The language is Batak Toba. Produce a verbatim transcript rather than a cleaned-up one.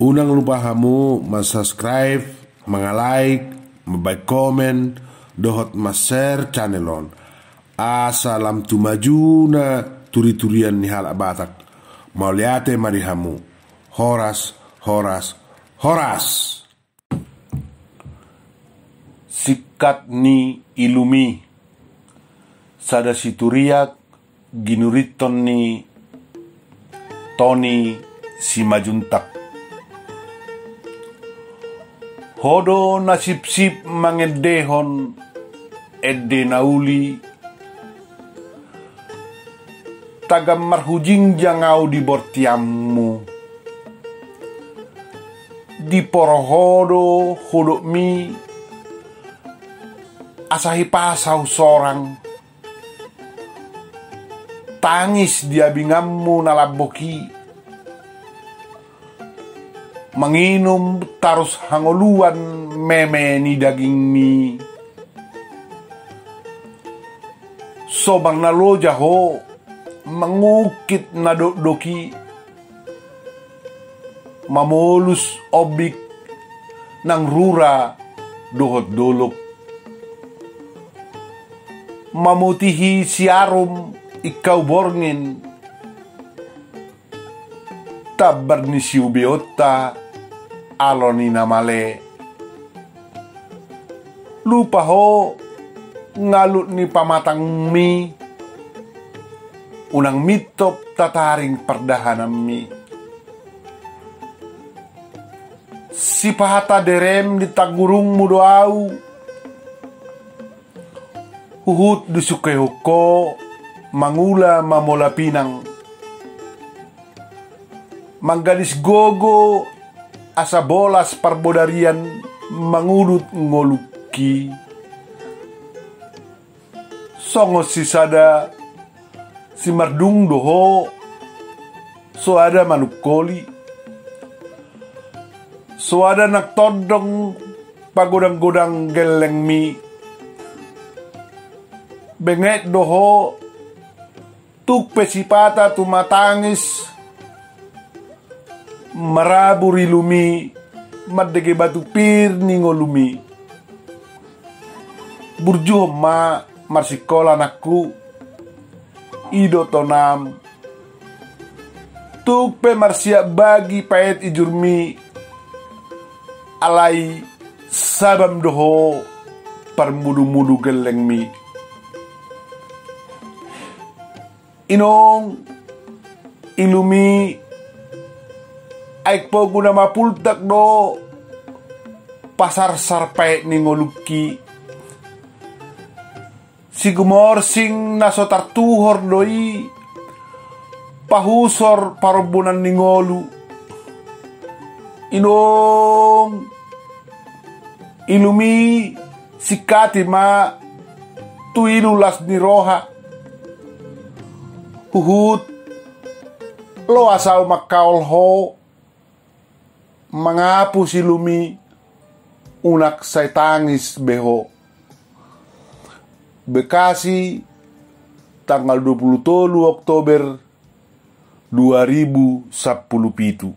Unang lupa hamu ma-subscribe, manga-like, mambaen komen, dohot ma-share channel on. Asa lam tu majuna turi-turian ni halak Batak. Mauliate ma di hamu. Horas, horas, horas. Singkat ni Ilumi. Sada situriak ginurithon ni Toni Simanjuntak. Ho do na sipsip mangendehon ende na uli, tagan marhujingjang au di bortianmu. Diporo ho do hudokmi, asa hipas au sorang. Tangis di abinganmu na lambok i, manginum tarus hangoluan meme ni dagingmi. So marnaloja ho mangungkit na dokdok i, mamolus ombik nang rura dohot dolok, mamutihi siarum ingkau borngin, tambar ni siubeonta alo ni na male. Lupa ho ngalut ni pamatangmi, unang mintop tataring pardahananmi. Sipata derem di tanggurungmu do au, huhut disungkehon ho mangula mamola pinang. Manggadis gogo asa bolas parbodarian mangudut ngolungki. Songon sisada simardung do ho, soada manungkoli, soada nang tondong pagodang-godang gellengmi. Benget do ho, tung pe sipata tumatangis, marabur Ilumi mandege batu pir ni ngolumi. Burjuhon ma marsingkola anakku, i do tonam. Tung pe marsiat bagi paet ijurmi, alai sabam do ho parmudu-mudu gellengmi. Inong, Ilumi, aek pogu na mapultak do pasarsar paet ni ngolungki. Sigumorsing na so tartuhor do i pahusor parombunan ni ngolu. Inong, Ilumi, singkati ma tu ilu las ni roha. Huhut loas au mangkaol ho. Mangapus Ilumi, unang sai tangis be ho. Bekasi, tanggal dua puluh tolu Oktober dua ribu sampulu pitu.